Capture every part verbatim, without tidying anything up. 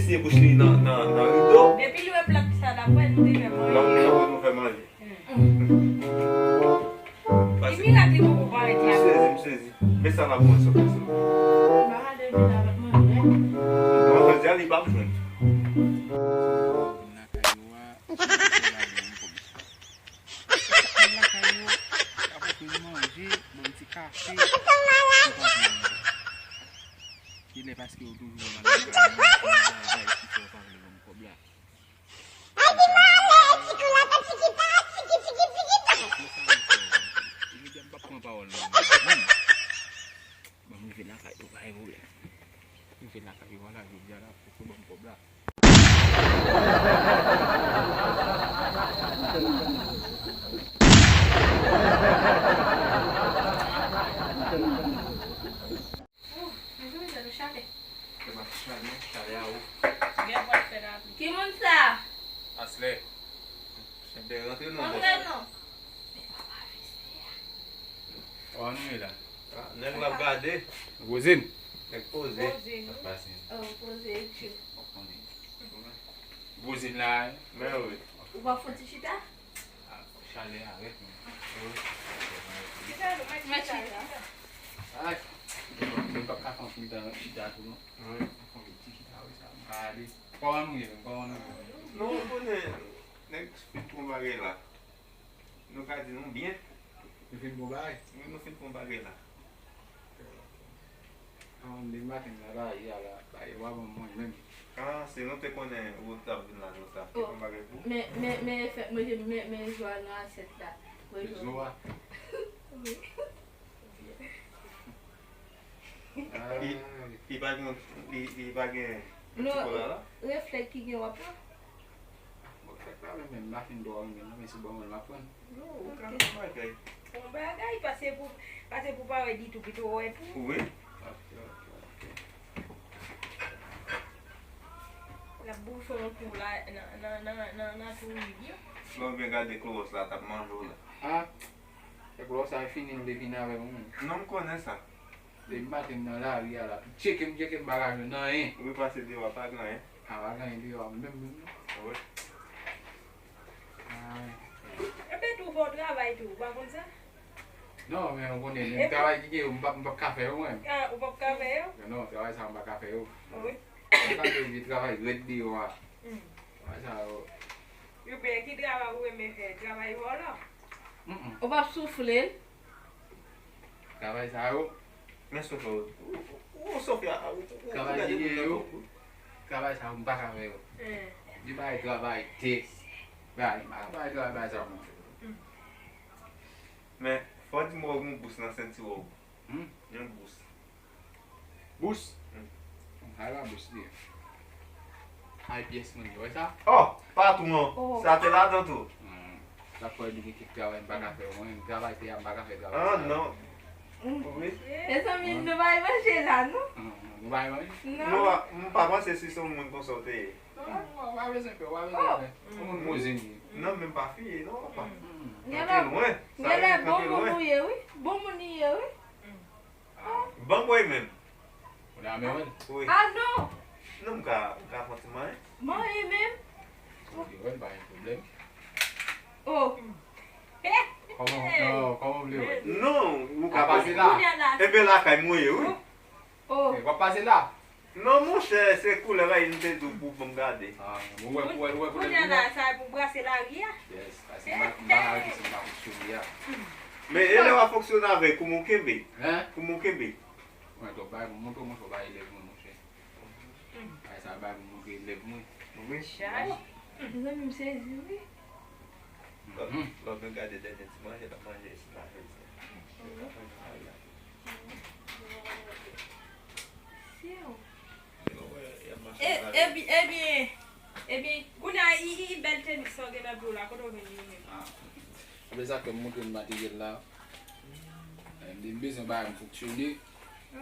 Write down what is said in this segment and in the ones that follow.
eseye bouch li nan, nan, nan rido. Depi li wè plat sa l ap wè, nou te fè manje. L ap wè nou fè manje. Ki mirak li poko parèt la? M sezi, m sezi. Men sa l ap manje sou fè sou. Mwen jodi a li p ap jwenn. Kilè paske yo toujou wè m al lakay yo, travay ki fè yo pa vle ban m kòb la. Imedya m p ap pran pawòl nan men. Bon, m rive lakay yo, pa gen pwoblèm. M rive lakay yo, ala jodi a la, fòk yo ban m kòb la. Ou, mezanmi, tande chalè. Se pa ti chalè, chalè a ou. Gen pral fè lapli. Ki moun sa? Aslè. Enben, rantre non, bòs. Rantre non. Kòman nou ye la? Ah, nèg la ap gade. Vouzin. Nèg poze. Poze, wi. Sa pase? Oh, poze, tchou. Vouzin la, hein? Men wi. Ou pa fouti chita? Ah, chalè a rèd, men. Chita, nou mèt chita, chita. Ay, mwen pa ka fè anpil tan chita tou, non. Wi. Fè yon ti chita, wi, sa, m pa ale. Kòman nou ye, menm? Kòman nou ye? Non, ou konnen, nèg fin pran bagay la. Nou ka di nou byen. Nou fin pran bagay? Wi, nou fin pran bagay la. An, depi maten nan lari a la, bagay pa bon mwen menm. Ah, si nou te konnen ou t ap vin la, nou ta fè yon bagay pou ou. Men, men, men, fè, men, men, men zo a nan asyèt la. Zo a? Wi. Li, li pa gen, li, li pa gen ti kola la? Reflèk ki gen w ap pran. Bon, fèk la, men, men, m pa fin dòmi, men, non, men se bon, men, m ap pran. Non, ou ka fè bagay. Bon bagay, pase pou, pase pou pa wè ditou, pito wè pou. Wi. Ok, ok, ok. L ap boufon tou la, nan, nan, nan, nan, nan tou rig yo. Lè w byen gade klowòs la, t ap manje w la. Ah. Fè klowòs sa fini, m te vin avè w, menm. Non, m konnen sa. Depi maten m nan lari a la, tcheke m, tcheke m, m pa ka jwenn anyen. Ou repase deyò a, pa gen anyen. A, pa gen anyen deyò a, menm, menm, non. Wi. Ah, wi. Epi tou fè w travay tou, ou pa konn sa? Non, men ou konnen, menm travay ki gen yo, m p ap, m p ap ka fè yo, mwen. Ah, ou p ap ka fè yo? Non, travay sa, m pa ka fè yo. Wi. M pa ka fè vye travay rèd deyò a. Hmm. Travay sa yo. Oubyen ki travay ou renmen fè? Travay vòlò? Mm, mm. Ou p ap soufle l? Travay sa yo. Men soufle, ou, ou, ou soufle, ou, ou, ou gade moun nan kòk ou. Travay sa yo, m pa ka fè yo. Eh. Di bay travay tè. Bay, m pa ka bay travay sa yo, non. Mm. Men, fò w di m wè w gen yon bous nan senti w. Hmm? Yon bous. Bous? Hmm. Ay, pa bous li ye. Ay, pyès mwen, wè sa? Oh, patwon, sa te ladan tou. Hmm. Sa fè li gen kèk travay m pa ka fè, mwen, travay tè a m pa ka fè travay sa. Ah, non. Wi. Mezanmi, nou pa manje la, non? Hmm, nou pa manje? Non. Nou pa, m pa panse si se yon moun konsa w te ye. Non, w pa bezwen pè, w pa bezwen pè. Yon moun poze m ye. Non, men m pa fiye, non, papa. Hmm. Kanpe lwen. Sa vle di kanpe lwen. Bon moun ou ye, wi. Bon moun ou ye, wi. Ban m wè menm. Ou nan men mwen? Wi. Ah non! Non, m ka, m ka fè ti manyen. Manyen menm? Ok, wè, pa gen pwoblèm. Oh. Kòman, non, kòman w vle wè? Non, ou ka pase la. Enben lakay mwen ye, wi. Oh. W ap pase la? Non, monchè, se koulè bagay m te di w pou, pou m gade. Ah, ou wè, ou wè, ou wè koulè koulè? Kounye a la, sa e pou brase lari a? Yes, paske m pa, m pa ka rete san m pa fonksyone a. Men e lè w ap fonksyone avè l, kouman w kenbe? Hein? Kouman w kenbe? Mwen, twòp bagay pou m montre w, monchè, w pa elèv mwen, monchè. Bagay sa, bagay pou m montre elèv mwen. Wi. Chay. Mezanmi, m sezi, wi. Lè w vin gade dènye ti manje l ap manje, se pa fè sa. Fiw. E, ebi-, ebyen, ebyen, kounye a, i, i, i bèl tenis sa w gen nan pye w la, kote w jwenn li menm? Ah. Apre sa, fè m montre n materyèl la. Eh, m te bezwen bagay m fonksyone.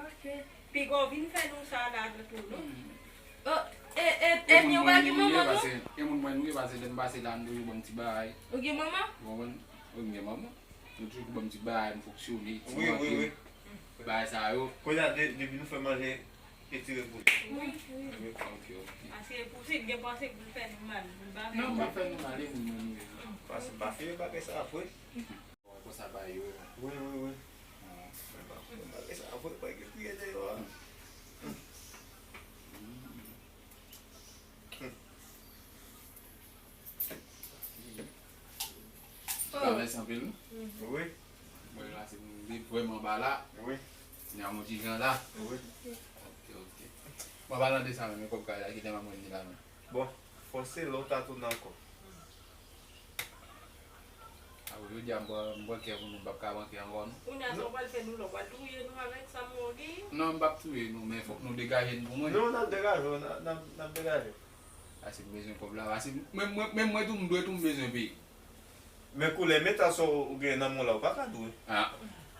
Ok. Piga w vin fè nou sa la tou, non? Oh, E, e, e, ebyen, ou pa gen manman, non? Paske, e moun mwen nou ye, paske lè m pase la, m toujou ban m ti bagay. Ou gen manman? Ou konprann? Wi, m gen manman. Nou toujou ban m ti bagay, m fonksyone, ti manje. Wi, wi, wi. Bagay sa yo. Kounye a, de-, depi nou fè manje, retire pou li. Wi, wi. Ok, ok. Paske pou si l gen panse pou l fè nou mal, pou l pa fè nou mal. Non, m pa fè nou mal, e moun mwen nou ye. Paske m pa fè bagay sa vre. Konsa ba yo. Wi, wi, wi. Bagay sa vre, pa gen kriye deyò a. Antouka, mèsi anpil. Wi. Mwen la, se pou nou vrèman ba la. Wi. N a yon ti jan la. Wi. Ok, ok. Bon, palan de sa menm, e kòb kay la, ki lè m ap jwenn li la menm? Bon, fò se lè w ta tounen ankò. Apre jodi a, m pran, m pran kè pou nou, m p ap ka pran kè ankò, non. Kounye a, sa w pral fè nou la? W pral touye nou avèk sa mwen genyen? Non, m p ap touye nou, men fòk nou degaje n pou mwen. Non, n ap degaje w, n ap, n ap, n ap degaje w. Paske m bezwen kòb la, paske mwen, mwen, menm mwen tou, m dwe tou, m bezwen peye. Men koulè metal sa w gen nan men w la, ou pa ka dwe. Ah.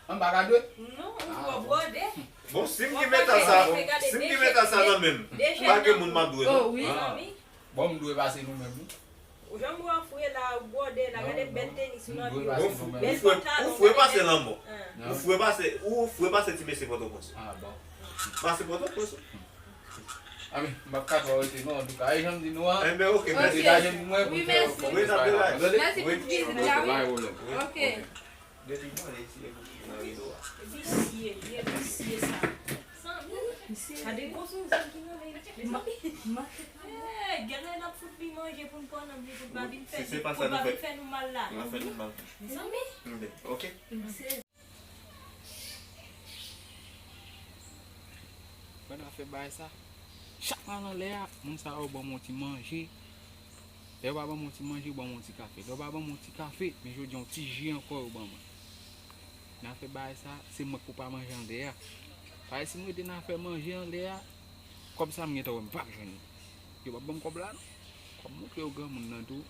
An pa ka dwe? Non, ou twò bwòde. Bon, si m gen metal sa, si m gen metal sa nan men m, pa gen moun m ap dwe, non? Oh, wi. Ah. Bon, m dwe pase nou menm, wi. Ou janm wè fouye la, ou bwòde la, gade bèl tenis ou nan pye w. Bon, ou fre, ou fre pase lanmò. Ou fre pase, ou fre pase ti mesye Pòtoprens. Ah, bon. Pase Pòtoprens. Ami, m p ap ka twò rete non, antouka. E jan m di nou an. Enben, ok, mèsi. Degaje m pou mwen pou fè yon kòb. Wi, n ap degaje. Mèsi pou ti vizit la, wi. Pa gen pwoblèm. Ok. Depi mwen ale isi, e pou ki nan rido a. Visye, li e visye sa. Gade gwo sou zam ki nan men li. Mezanmi. Eh, gen lè n ap fout li manje pou n pran nan li, pou l pa vin fè, pou l pa vin fè nou mal la. N ap fè nou mal. Mezanmi. Ok. Ban n a fè bagay sa. Chak mwen al anlè a, moun sa yo ban m yon ti manje. Lè yo pa ban m yon ti manje, yo ban m yon ti kafe. Lè yo pa ban m yon ti kafe, men jodi a yon ti ji ankò yo ban mwen. N a fè bagay sa, se mwen k pou pa manje anlè a. Paske si m rete n a fè manje anlè a, kòb sa m gentan wè m p ap jwenn li. Yo p ap ban m kòb la non. Kòb montre yo granmoun nan tou.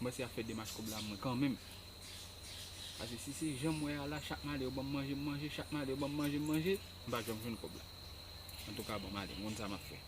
M panse y ap fè demach kòb la mwen kanmenm. Paske si se jan m wè a la, chak m ale yo ban m manje, m manje, chak m ale yo ban m manje, m manje, m pa janm jwenn kòb la. Antouka, bon, m ale, m konn sa m ap fè.